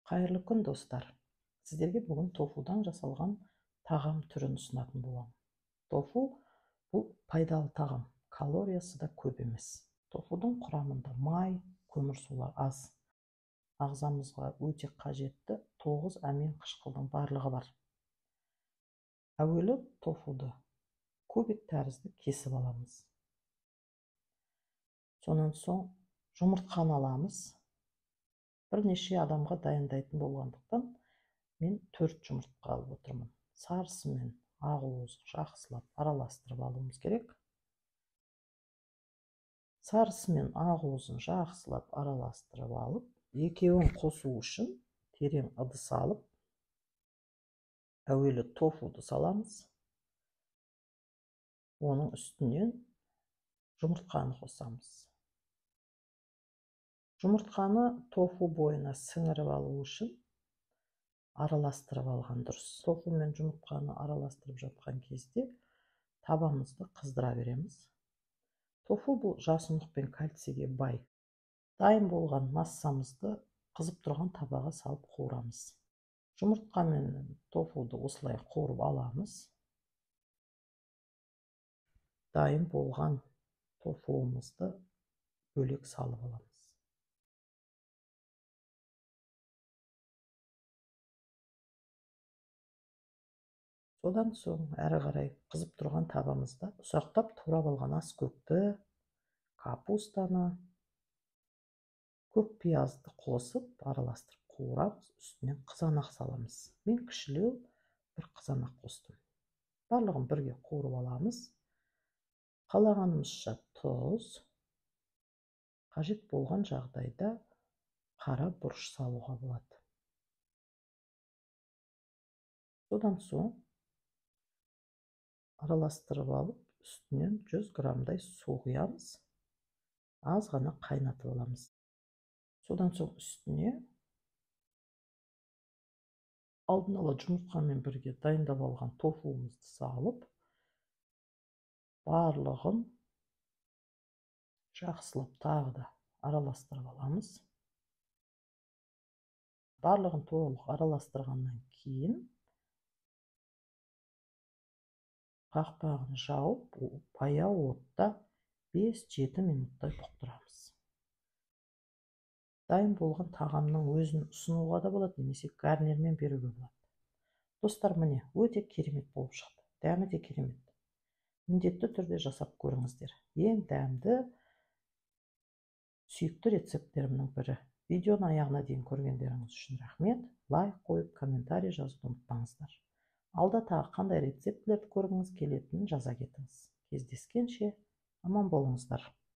Қайырлы күн, достар! Сіздерге бүгін тофудан жасалған тағам түрін ұсынатын боламын. Тофу бұл пайдалы тағам, калориясы да көп емес. Тофудың құрамында май, көмірсулар аз. Ағзамызға өте қажетті 9 амин қышқылдың барлығы бар. Әуелі тофуды кубик тәрізді кесіп аламыз. Сонан соң жұмыртқаны аламыз. Бірнеше адамға дайындайтын болғандықтан мен 4 жұмыртқа алып отырмын. Сарысы мен ақуызын жақсылап араластырып алуымыз керек. Сарысы мен ақуызын жақсылап араластырып алып, екеуін қосу үшін терең ыдыс алып, әуелі тофуды саламыз. Оның үстінен жұмыртқаны қосамыз. Жұмыртқаны тофу бойына сіңіріп алу үшін араластырып алған дұрыс. Тофу мен жұмыртқаны араластырып жатқан кезде табамызды қыздыра береміз. Тофу бұл жасұнық пен кальцийге бай. Дайын болған массамызды қызып тұрған табаға салып қуырамыз. Жұмыртқа мен тофуды осылай қуырып аламыз. Дайын болған тофуымызды бөлек салып аламыз. Содан соң әрі қарай қызып тұрған табамызда ұсақтап турап алған аскөкті, капустаны, көк пиязды қосып араластырып қуырамыз. Үстінен қызанақ саламыз. Мен кішілеу бір қызанақ қостым. Барлығын бірге қуырып аламыз. Қалағанымызша тұз, қажет болған жағдайда қара бұрыш салуға болады. Содан соң араластырып алып, үстінен 100 граммдай су құямыз. Аз ғана қайнатып аламыз. Содан соң үстіне алдын ала жұмыртқамен бірге дайындап алған тофуымызды салып, барлығын жақсылап тағы да араластырып аламыз. Барлығын толық араластырғаннан кейін қақпағын жауып, баяу отта 5-7 минуттай бұқтырамыз. Дайын болған тағамның өзін ұсынуға да болады, немесе гарнирмен беруге болады. Достар, міне, өте керемет болып шықты. Дәмі де керемет. Міндетті түрде жасап көріңіздер. Ең дәмді, сүйікті рецепттерімнің бірі. Видеоны аяғына дейін көргендеріңіз үшін рахмет. Лайк қойып, комментарий жазуды ұмытпаңыздар. Алда тағы қандай рецептілерді көргіңіз келетінін жаза кетіңіз. Кездескенше аман болыңыздар.